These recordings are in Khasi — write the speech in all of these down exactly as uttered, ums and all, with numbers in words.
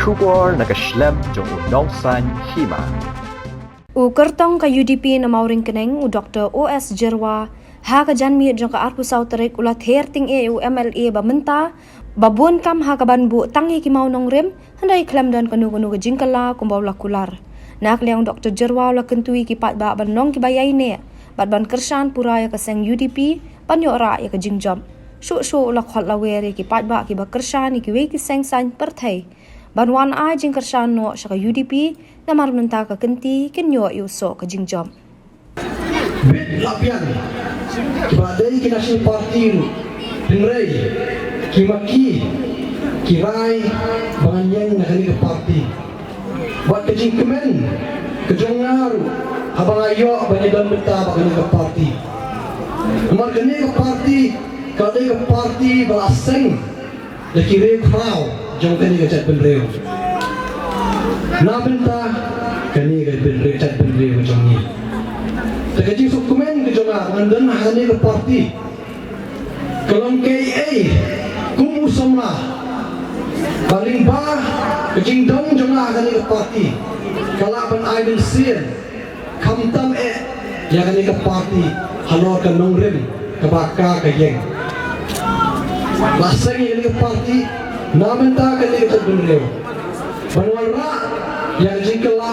Khubor na ka shlem jong u Nongsaiñ Hima. U kyrtong ka U D P na Mawryngkneng, u Doktor O S Jyrwa, ha ka janmiet jong ka arphew saw tarik u la ther tyngeh ïa u M L A ba mynta ba bun kam ha kaban buh tang ïa ki mawnongrim, hynrei khlem don kano kano ka jingkylla kumba u la kular. Na ka liang u Doktor Jyrwa u la kyntu ïa ki paidbah ban long kiba ïaineh bad ban kyrshan pura ïa ka seng U D P ban ïoh rah ïa ka jingjop. Shuh shuh u la khot lawer ïa ki paidbah kiba kyrshan ïa kiwei ki seng saiñ pyrthei ban wan ai jingkyrshan noh sha ka U D P, namar mynta ka kynti kin ïoh ïa u soh ka jingjop. Bit la biang kiba dei ki National Party ruh, hynrei ki ma ki, ki rai ba ngan ïeng na kane ka party. Bad ka jingkmen ka jong nga ruh haba nga ïoh ban ïadon bynta bad kane ka party. Namar kane ka party ka dei ka party ba la seng da ki riewkhraw jong kane ka jaitbynriew. Na bynta kane ka bynriew, jaitbynriew jong ngi. Te ka jingsngewkmen ka jong nga ngan don ha kane ka party ka long kaei, kum u samla, ba lyngba ka jingdon jong nga ha kane ka party ka lah ban ai mynsiem, khamtam eh ïa kane ka party halor ka nongrim kaba ka ka ïeng. La seng ïa kane ka party na bynta kane ka jaitbynriew ban wanrah ïa ka jingkylla,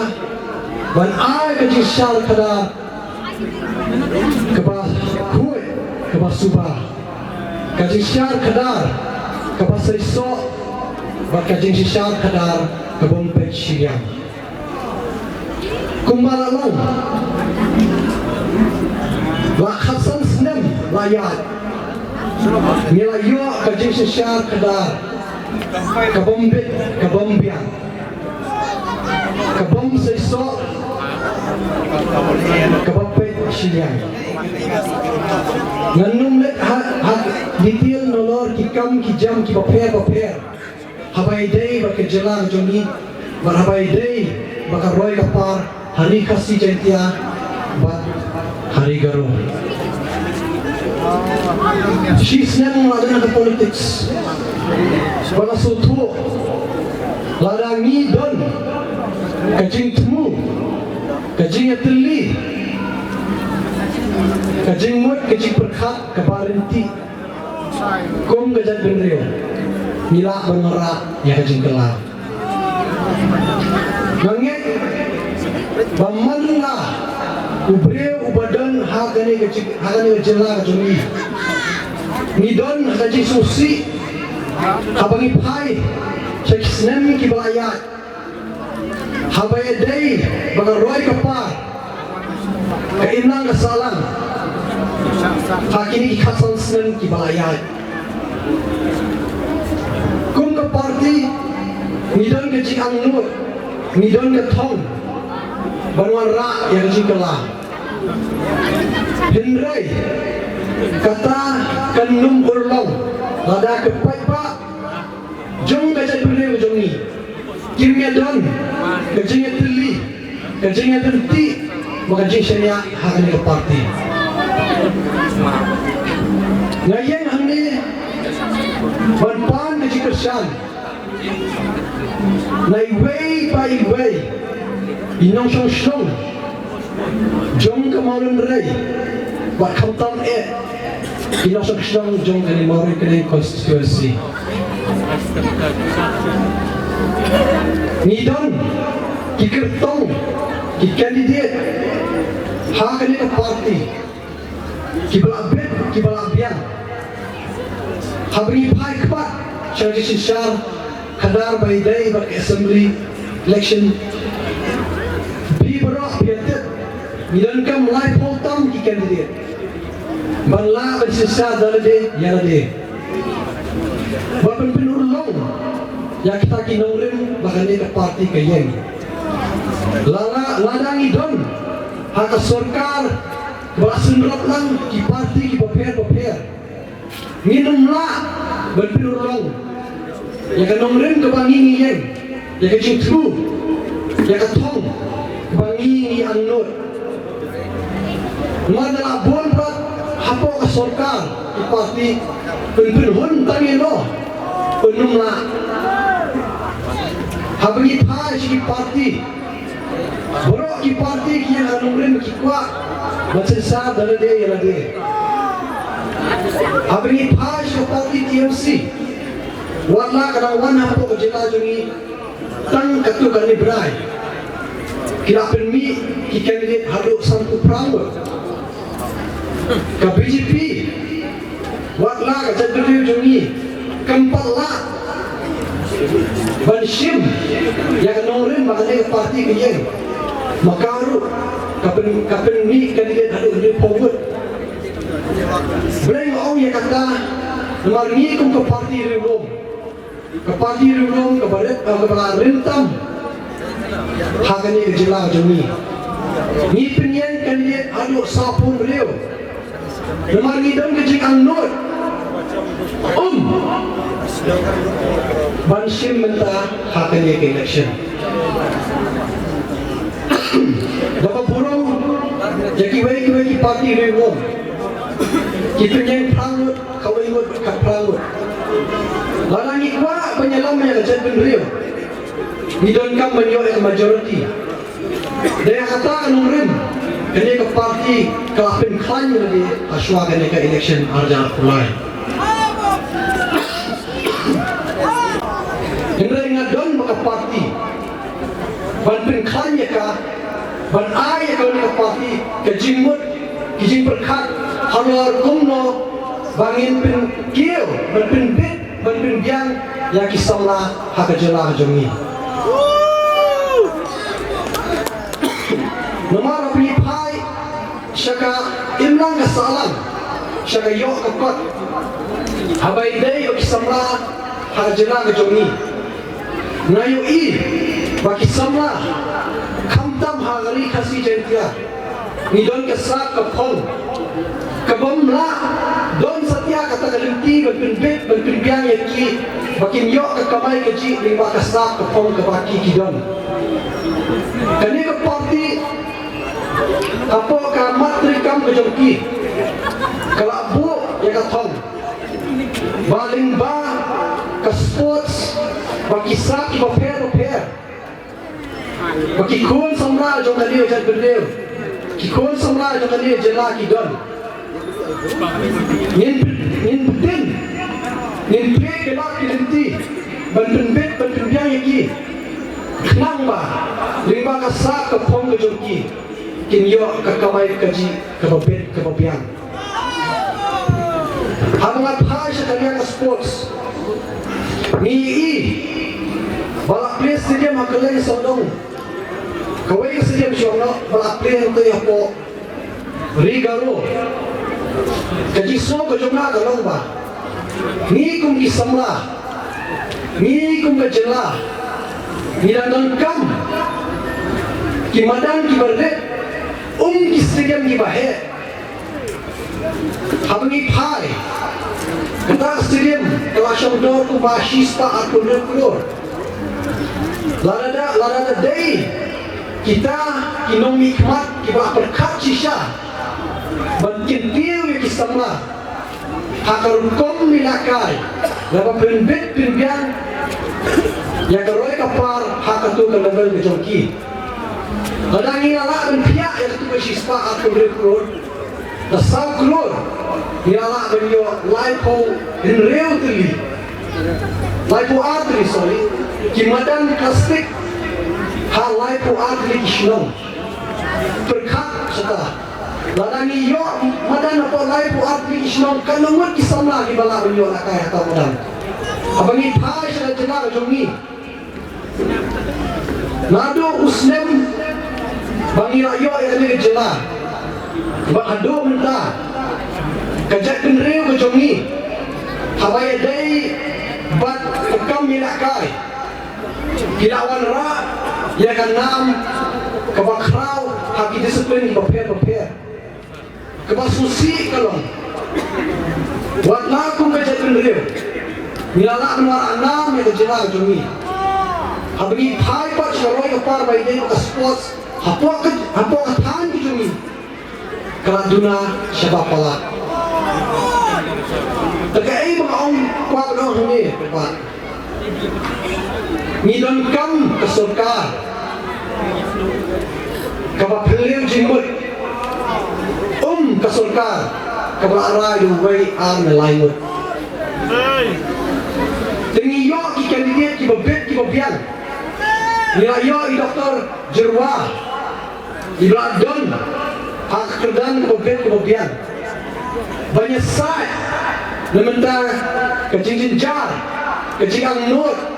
ban ai ka jingshar khadar kaba khuid, kaba suba, ka jingshar khadar kaba seisoh, bad ka jingshar khadar kabym peit shiliang. Kumba la long, la khatsan snem la ïaid, ngi la ïoh ka jingshar khadar kabym bit, kabym biang, kabym seisoh, kaba peit shiliang. Ngan ym leh ha, ha detail nalor ki kam ki jam kiba pher ba pher haba ïadei bad ka jylla ka jong ngi, bad haba ïadei bad ka roi ka par ha Ri Khasi Jaiñtia bad ha Ri Garo. Shi snem la don ha ka politics, ba la sngewthuh lada ngi don ka jingthmu, ka jingïatylli, ka jingmut, ka jingpyrkhat kaba ryntih, kum ka jaitbynriew ngi lah ban wanrah ïa ka jingkylla. Nga ngeit ba man la u briew uba don ha kane ka jing-, ha kane ka jylla ka jong ngi, ngi don ha ka jingsngewsih haba ngi phai sha ki snem kiba la ïaid, haba ïadei bad ka roi ka par, ka imlang ka sahlang ha kine ki khatsan snem kiba la ïaid. Kum ka party ngi don ka jingangnud, ngi don ka thong ban wanrah ïa ka jingkylla. Hynrei kata kan ym urlong lada ka paidbah jong ka jaitbynriew jong ngi kim ïadon ka jingïatylli, ka jingïaryntih bad ka jingshaniah ha kane ka party. Nga ïeng hangne ban pan ka jingkyrshan na iwei pa iwei i nongshong shnong jong ka Mawlynrei, bad khamtam eh i nongshong shnong jong kane Mawryngkneng constituency. Ngi don ki kyrtong, ki candidate ha kane ka party, kiba la bit, kiba la biang, haba ngi phai khmat sha ka jingsynshar khadar ba ïadei bad ka assembly election. Phi baroh phi tip, ngi donkam laiphew tam ki candidate ban lah ban synshar da lade ïa lade, ban pynurlong ïa kita ki nongrim ba kane ka party ka ïeng. Lada, lada ngi don ha ka sorkar ba la synrop lang ki party kiba pher ba pher, ngin ym lah ban pynurlong ïa ka nongrim kaba ngi ngi ïeng, ïa ka jingthmu, ïa ka thong kaba ngi ngi angnud. Namar da la bun pat hapoh ka sorkar ki party, pyn pynhun tang ïa no, pyn ym lah. Ha Haba ngi phai sha ki party, baroh ki party ki ïeng ha nongrim ki kwah ban synshar da lade ïa lade. Haba ngi phai sha ka party T M C, wat la ka dang wan hapoh ka jylla jong ngi tang katto katne bnai, ki la pynmih ki candidate haduh sanphew phra ngut. Ka B J P, wat la ka jaitbynriew jong ngi kam pat lah ban shim ïa ka nongrim ba kane ka party ka ïeng. Ma ka ruh ka pyn, ka pynmih candidate haduh hynriewphew ngut. Balei nga ong ïa kata? Namar ngi kum ka party riewlum, ka party riewlum kaba rit, eh, kaba la rim tam ha kane ka jylla jong ngi, ngi pynïeng candidate haduh sawphew hynriew. Namar ngi don ka jingangnud um ban shim mynta ha kane ka election. Kaba burom ïa kiwei kiwei ki party riewlum, ki pynïeng phra ngut, kawei ngut, khatphra ngut. Lada ngi kwah ban ïalam ïa ka jaitbynriew, ngi donkam ban ïoh ïa ka majority. Dei ha kata ka nongrim kane ka party ka la pynkhlaiñ lade ha shuwa kane ka election ar hajar arphew lai. Hynrei nga don bad ka party ban pynkhlaiñ ïa ka, ban ai ïa kane ka party ka jingmut, ka jingpyrkhat halor kumno ba ngin pynkiew, ban pynbit, ban pynbiang ïa ki samla ha ka jylla jong ngi. Namar haba ngi phai sha ka imlang ka sahlang, sha ka ïoh ka kot, haba ïadei bad ki samla ha ka jylla ka jong ngi, nga ïohi ba ki samla, khamtam ha ka Ri Khasi Jaiñtia, ngi don ka sap ka phong kabym lah don satia kata ka lynti ban pynbit ban pynbiang ïa ki ba kin ïoh ka kamai kajih lyngba ka sap ka phong kaba ki ki don. Kane ka party hapoh ka mat treikam ka jong ki ka la buh ïa ka thong ba lyngba ka sports, ba ki sap kiba pher ba pher, ba ki khun samla jong kane ka jaitbynriew, ki khun samla jong kane ka jylla ki don, ngin, ngin btin, ngin plie ki lad ki lynti ban pynbit ban pynbiang ïa ki, khnang ba lyngba ka sap ka phong ka jong ki kin ïoh ka kamai kajih kaba bit kaba biang. Haba nga phai sha ka liang ka sports, ngi ïohi ba la plie stadium ha Kylleng Sawdong. Kawei ka stadium shuwa noh ba la plie hangtei hapoh Ri Garo. Ka jingsngew ka jong nga ka long ba ngi kum ki samla, ngi kum ka jylla, ngi dang donkam ki madan kiba rit, um ki stadium kiba heh. Haba ngi phai, kata ka stadium ka la shong dor kumba shispah arphew hynriew klur. Lada da, lada da dei kita ki nongmihkhmat kiba pyrkhat shisha ban kyntiew ïa ki samla ha ka rukom ngi lehkai, lada pynbit pynbiang ïa ka roi ka par ha katu ka level ka jong ki, lada ngi la lah ban phiah ïa katu ka shispah arphew hynriew klur, ka saw klur, ngi la lah ban ïoh laiphew hynriew tylli, laiphew ar tylli, sorry, ki madan plastik ha laiphew ar tylli ki shnong. Pyrkhat shata, lada ngi ïoh madan hapoh laiphew ar tylli ki shnong, katno ngut ki samla kiba lah ban ïoh lehkai ha ka madan? Haba ngi phai sha ka jylla ka jong ngi, naduh u snem ba ngi la ïoh ïa kane ka jylla bad haduh mynta, ka jaitbynriew ka jong ngi, haba ïadei bad ka kam ïalehkai, ki la wanrah ïa ka nam kaba khraw ha ki disiplin bapher bapher. Kaba sngewsih ka long, wat la kum ka jaitbynriew, ngi la lah ban wanrah nam ïa ka jylla ka jong ngi. Haba ngi phai pat sha ka roi ka par ba ïadei bad ka sports hapoh ka, hapoh ka thaiñ ka jong ngi, ka la duna shaba palat. Te kaei ba nga ong, kwah ban ong hangne, kaba Ngi donkam ka sorkar kaba phylliew jingmut, um ka sorkar kaba la rai da uwei, ar ne lai ngut. Te ngi ïoh ki candidate kiba bit kiba biang. Ngi la ïoh i Doctor Jyrwa, iba la don ha ka kyrdan kaba bit kaba biang ban ïasaid na bynta ka jingjynjar, ka jingangnud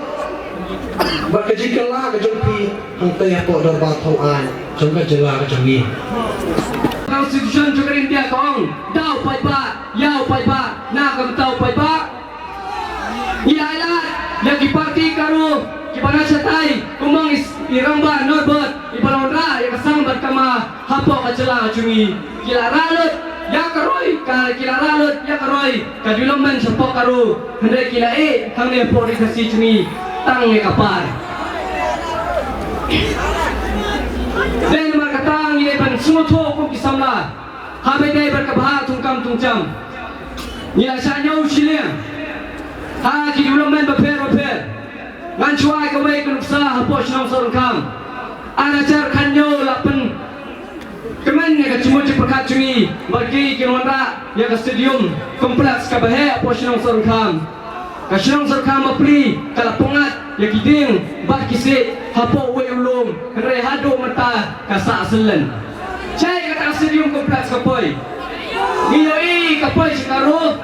bad ka jingkylla ka jong phi hangtei hapoh Dorbar Thaw Aiñ jong ka jylla ka jong ngi. Constitution jong ka India ka ong, da u paidbah, ïa u paidbah, na ka bynta u paidbah. Ngi ailad ïa ki party ka ruh kiba na shatai, kumba i Rangbah Norbert iba la wanrah ïa ka sang bad ka ma hapoh ka jylla ka jong ngi. Ki la rah lut ïa ka roi, ka, ki la rah lut ïa ka roi ka development shapoh ka ruh, hynrei ki la ïeh hangne hapoh Ri Khasi jong ngi tang ïa ka par. Dei namar kata ngi dei ban sngewthuh kum ki samla, haba ïadei bad ka bhah thungkam thungjam. Ngi la shah ñiew shiliang ha ki development bapher bapher. Ngan shu ai kawei ka nuksa hapoh shnong Sohryngkham. Ar hajar khathynñiew la pynkmen ïa ka jingmut jingpyrkhat jong ngi bad ki, ki wanrah ïa ka stadium complex kaba heh hapoh shnong Sohryngkham. Ka shnong Sohryngkham bapli ka la pyngngad ïa ki dieng bad ki siej hapoh uwei u lum, hynrei haduh mynta ka sah syllen. Shaei kata ka stadium complex ka poi? Ngi ïohi ka poi sha Garo.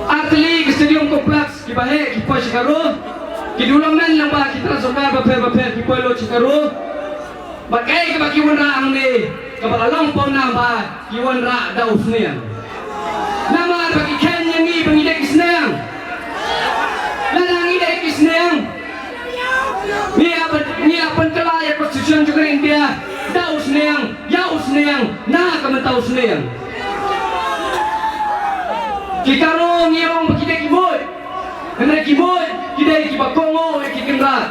Ar tylli ki stadium complex kiba heh ki poi sha Garo. Ki development lyngba ki tnat sorkar bapher bapher ki poi lut sha Garo. Bad kaei kaba ki wanrah hangne kaba la long pawnam ba ki wanrah da u sniang. Namar ba ki kheiñ ïa ngi ba ngi dei ki sniang. Lada ngi dei ki sniang, ngi la pyn, ngi la pynkylla ïa ka Constitution jong ka India da u sniang, ïa u sniang, na ka bynta u sniang. Ki Garo ngi ong ba ki dei ki muid. Hynrei ki muid ki dei kiba kohnguh ïa ki kynrad.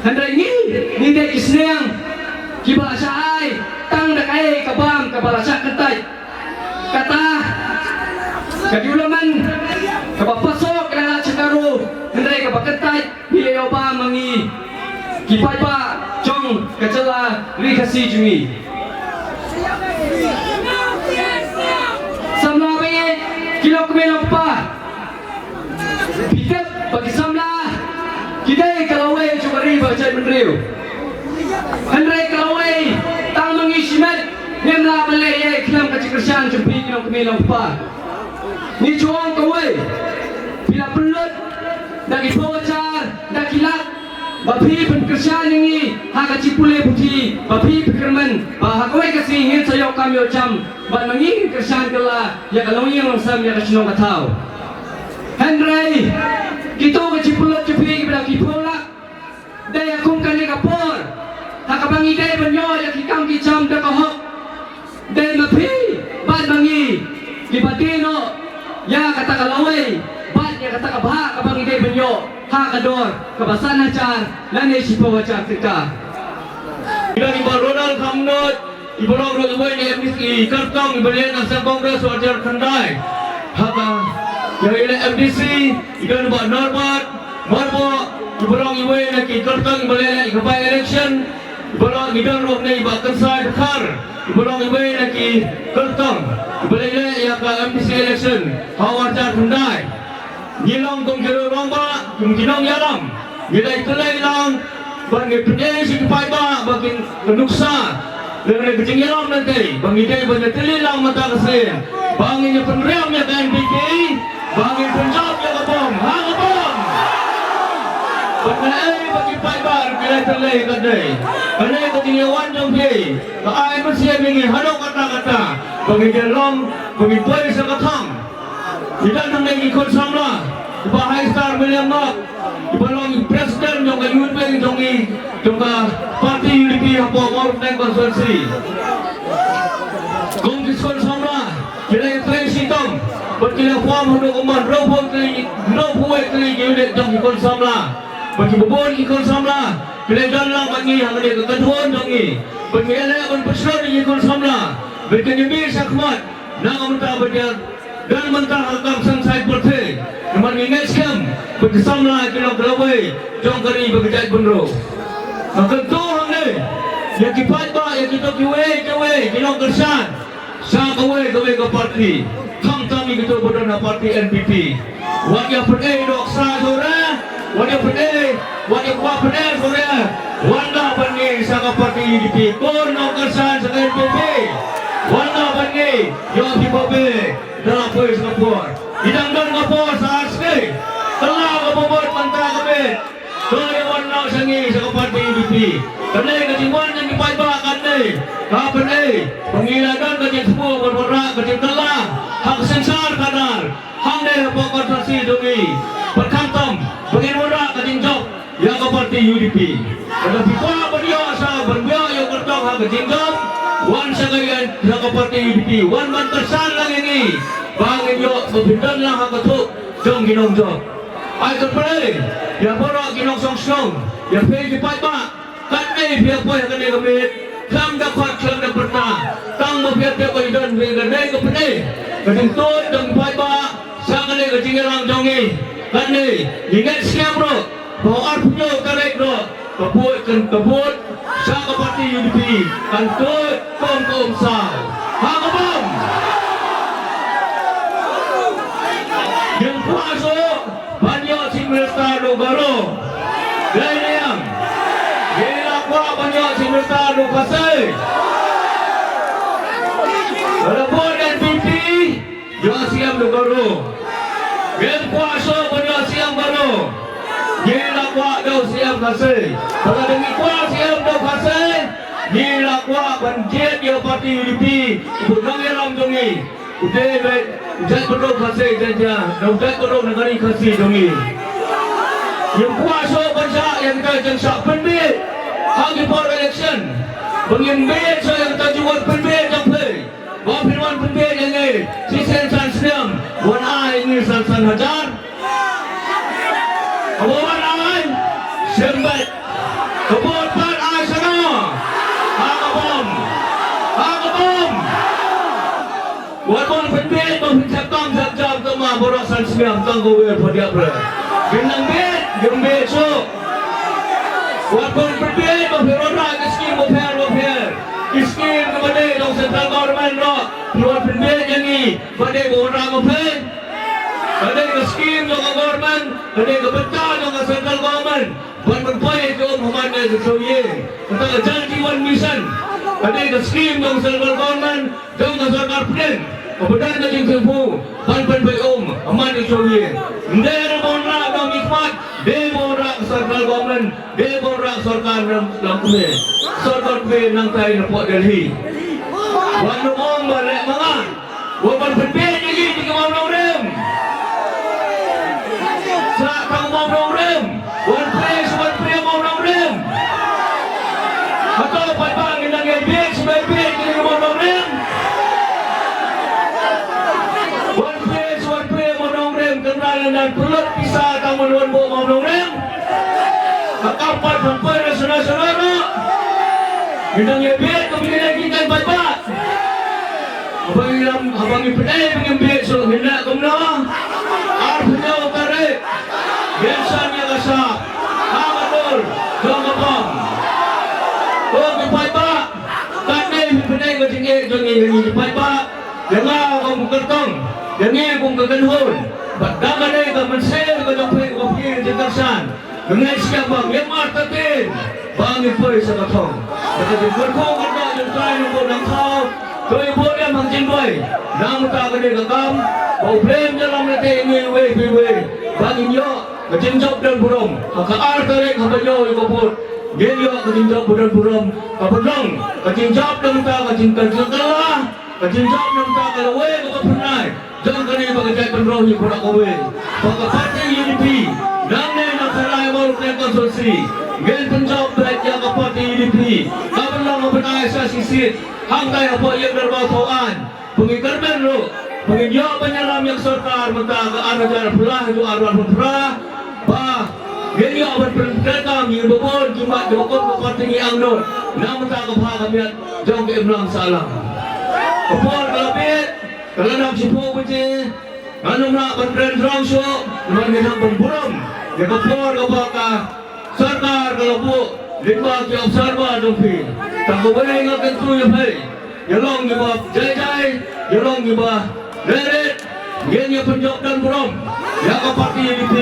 Hynrei ngi, ngi dei ki sniang kiba la shah ai tang da kaei ka bam kaba la shah kyntait. Kata ka development kaba paso ka la shah karu, hynrei kaba kyntait ngi ïoh bam ma ngi ki paidbah jong ka jylla Ri Khasi jong ngi. Samla bangeit, ki lok kmie lok kpa. Phi tip ba ki samla ki dei ka lawei jong ka ri bad ka jaitbynriew. Hynrei ka lawei tang ma ngi shimet ngim lah ban leh ei khlem ka jingkyrshan jong phi ki lok kmie lok kpa. Ngi ju ong kawei, phi la pynlut da ki phew hajar, da ki lak, ba phi pynkyrshan ïa ngi ha ka jingpule puthi, ba phi pynkyrmen ba ha kawei ka sngi ngin sa ïoh kam ïoh jam bad ma ngi ngin kyrshan kylla ïa ka longïing longsem, ïa ka shnong ka thaw. Hynrei kito ki jingpynlut jong phi kiba dei ki phew lak, dei ha kum kane ka por ha kaba ngi dei ban ïoh ïa ki kam ki jam da ka hok. Dei ma phi bad ma ngi kiba die noh ïa kata ka lawei bad ïa kata ka bhah kaba ngi dei ban ïoh ha ka dor kaba san hajar lane shiphew hajar tyngka. Ngi dang i Bah Ronald Khamnoit, iba long ruh iwei na ki M D C, i kyrtong iba leh na seng Congress ha u ar hajar khyndai. Ha ka, ïa i leh M D C, i don i Bah Norbert Myrboh, iba long iwei na ki kyrtong iba leh ïa ka by election. Iba long, ngi don ruh ne i Bah Kynsai Dkhar, iba long iwei na ki kyrtong iba leh ïa ka M D C election ha u ar hajar khyndai. Ngi long kum ki rangbah, kum ki nongïalam, ngi dei tylli lang bad ngi pyni sha ki paidbah ba kin, ka nuksa lane ka jingïalam lynti ba ngi dei ban ïatylli lang mynta ka sngi, ba ngin ïa pynriam ïa ka N P P, ba ngin pynjop ïa ka bom ha ka bom. Bad kaei ba ki paidbah ruh ki la ïatylli ka dei, kane ka jingïawan jong phi ka ai mynsiem ïa ngi haduh katta katta ba ngin ïalong, ba ngin poi sha ka thong. Ngi don hangne ki khun samla, i Bah Highstar William Nok, iba long i president jong ka youth wing jong ngi, jong ka party U D P hapoh Mawryngkneng constituency. Kum ki khun samla ki la ïatrei shitom bad ki la form haduh kumba hynriewphew tylli, hynriewphew wei tylli ki unit jong ki khun samla. Bad kiba bun ki khun samla ki la don lang bad ngi hangne ha ka kynhun jong ngi. Bad ngi ïaleh ban pynshlur ïa ki khun samla bad kin ïa mih shakhmat na ka bynta ba ïa Don mynta ha ka kam saiñ pyrthei. Namar ngi ngeit skhem ba ki samla ki long ka lawei jong ka ri bad ka jaitbynriew. Nga kyntu hangne ïa ki paidbah, ïa kito kiwei kiwei ki nongkyrshan sha kawei kawei ka party, khamtam ïa kito ba don ha party N P P. Wat ïa pynei dohksa shuh re, wat ïa pynei, wat ïa kwah pynei shuh re. Wat lah ban ngi sha ka party U D P, ko nongkyrshan sha ka N P P. Wat lah ban ngi ïoh phi babe da la poi sha ka por. Ngi dang don ka por sa ar sngi. Kylla kaba mut mynta ka miet. To ïa wan noh sha ngi sha ka party U D P. Kane ka jingwan jong ki paidbah kane ka pynei ba ngi la don ka jingsngew ban wanrah ka jingkylla ha ka synshar khadar hangne hapoh konstituensi jong ngi. Bad khamtam ba ngin wanrah ka jingjop ïa ka party U D P. Lada phi kwah ban ïoh sa ban ïoh ïa u kyrtong ha ka jingjop, wan sha ka, ïa, sha ka party U D P, wan ban kyrshan lang ïa ngi ba ngin ïoh ba phin don lang ha ka thup jong ki nongjop. Ai kyrpad ïa baroh ki nongshongshnong, ïa phi ki paidbah, katne phi ïa poi ha kane ka miet, khlem da khot khlem da pyrta, tang ba phi ïa tip ba i don, phi ka dei ka pyneh ka jingtuid jong ki paidbah sha kane ka jingïalang jong ngi. Katne ngi ngeit skhem ruh ba arphew tarik ruh ka vote kan, ka vote sha ka party U D P kan tuid kum ka umsaw. Ha ka bom. Ngim kwah shuh ban ïoh Chief Minister na u Garo. Dei ne em? Ngi la kwah ban ïoh Chief Minister na u Khasi. Lada vote N P P, ïoh C M na u Garo. Ngim kwah shuh ban ïoh C M Garo. Ngi la kwah da u C M Khasi. Lada ngi kwah C M da u Khasi, ngi la kwah ban jied ïa u party U D P, u nongïalam jong ngi. U dei beit u jaitbynriew Khasi Jaiñtia, da u jaitbynriew na ka ri Khasi jong ngi. Ngim kwah shuh ban shah ïa kita ki jingshah pynbiej ha ki por election. Ba ngim biej shuh ïa kita ki jingwan pynbiej jong phi. Ba phin wan pynbiej ïa ngi shisien san snem, wan ai ngi san san hajar. Haba wan ai, shem beit. Ka vote pat ai shano? Ha ka bom. Ha ka bom. Wat wan pynbiej ba phin sheptam shepjam, tang ma baroh san snem tang kawei padiap re. Ngin nang biej, ngim biej shuh. Wat wan pynbiej ba phin wanrah ki skim bapher bapher. Ki skim kiba dei jong central government ruh phin wan pynbiej ïa ngi ba dei ba wanrah ma phi. Ka dei ka skim jong ka government, ka dei ka bynta jong ka central government ban pynpoi ïa ki um ha man ka shuh ïing. Kata ka Jal Jeevan Mission ka dei ka skim jong ka central government, jong ka sorkar pdeng, kaba don ka jingthmu ban pynpoi um ha man ka shuh ïing. Ym dei ruh ba wanrah da u mihkhmat, dei ba wanrah ka central government, dei ba wanrah ka sorkar lam, lam kmie. Sorkar kmie nangtai napoh Delhi. Wat nym ong ba leh ma nga. Wat ban pynbiej ïa ngi, ki mawlong rim. Sa tang mawlong rim. Wan pynbiej, wan pynbiej mawlong rim. Hato pat ba ngin nang ïai biej, ïai biej ki mawlong rim. Wan pynbiej, wan pynbiej mawlong rim. Kynran lyndan pynlut pisa tang wan wan buh mawlong rim. Ka kam pat ban poi na sna sna ruh. Ngin nang ïai biej ka bynta ki kan pat pat. Haba ngi lam, haba ngi pynei ba ngim biej shuh, ngin leh kumno? Arphew tarik, ngin san ïa ka sap ha ka dur jong ka bom. Ko ki paidbah, katne phi pynei ka jingeh jong ngi ïa ngi ki paidbah. Ïa nga kum u kyrtong, ïa ngi kum ka kynhun. Bad da kane ka mynsiem ka jong phi, ka phi ka jingkyrshan. Nga ngeit skhem ba ngim artatien ba ngin poi sha ka thong. Da ka jingkyrkhu kyrdoh jong u Trai Nongbuh Nongthaw, to ïa buh lem ha ka jingduwai na ka bynta kane ka kam, ba U Blei un ïalam lynti ïa ngi iwei pa iwei, ba ngin ïoh ka jingjop don burom ha ka ar tarik, haba ïoh ïa ka vote, ngin ïoh ka jingjop don burom, kaba long ka jingjop na ka bynta ka jingkylla, ka jingjop na ka bynta ka lawei kaba phyrnai jong kane ka jaitbynriew hi baroh kawei. Ba ka party U D P, nangne na Tharai Mawryngkneng constituency, ngin pynjop beit ïa ka party U D P, kaba long kaba nai sa shisien hangtai hapoh ïing dorbar Thawaiñ. Ba ngin kyrmen ruh ba ngin ïoh ban ïalam ïa ka sorkar mynta ka ar hajar arphew lai haduh ar hajar arphew phra. Ba ngin ïoh ban pyntrei kam ïa kiba bun ki mat kiba kum ka party ngi angnud na mynta ka bha ka miat jong ka imlang sahlang. Ka por ka la bieit. Ka la nang shiphew baje, ngan ym lah ban kren jrong shuh, namar ngi dang ban burom ïa ka por kaba ka sorkar ka la buh lyngba ki observer jong phi. Tang kawei nga kyntu ïa phi, ïa long kiba jai jai, ïa long kiba leh rit, ngin ïa pynjop don burom ïa ka party N P P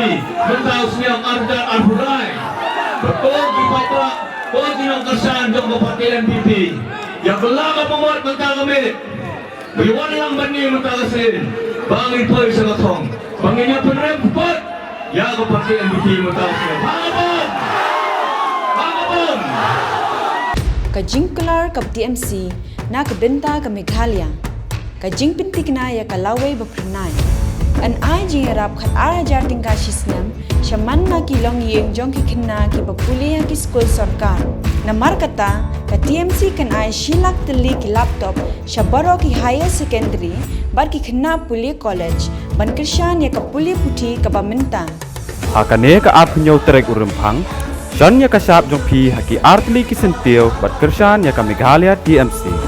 mynta u snem ar hajar arphew lai. Bad ko ki paidbah, ko ki nongkyrshan jong ka party N P P, ïa kylla ka pamot mynta ka miet. Ba ïa wan lang bad ngi mynta ka sien, ba ngin poi sha ka thong, ba ngin ïa pynrem kpot ïa ka party N P P mynta ka sien. Ha ka bom! Ha ka bom! Ka jingkular ka T M C na ka bynta ka Meghalaya. Ka jingpynthikna ïa ka lawei ba phyrnai. Yn ai jingïarap khat ar hajar tyngka shi snem sha man la ki longïing jong ki khynnah kiba pule ha ki skul sorkar. Namar kata, ka T M C kan ai shi lak tylli ki laptop sha baroh ki higher secondary bad ki khynnah pule college ban kyrshan ïa ka pule puthi kaba mynta. Ha kane ka arphew hynñiew tarik u Rymphang, shon ïa ka shap jong phi ha ki artylli ki syntiew bad kyrshan ïa ka Meghalaya T M C.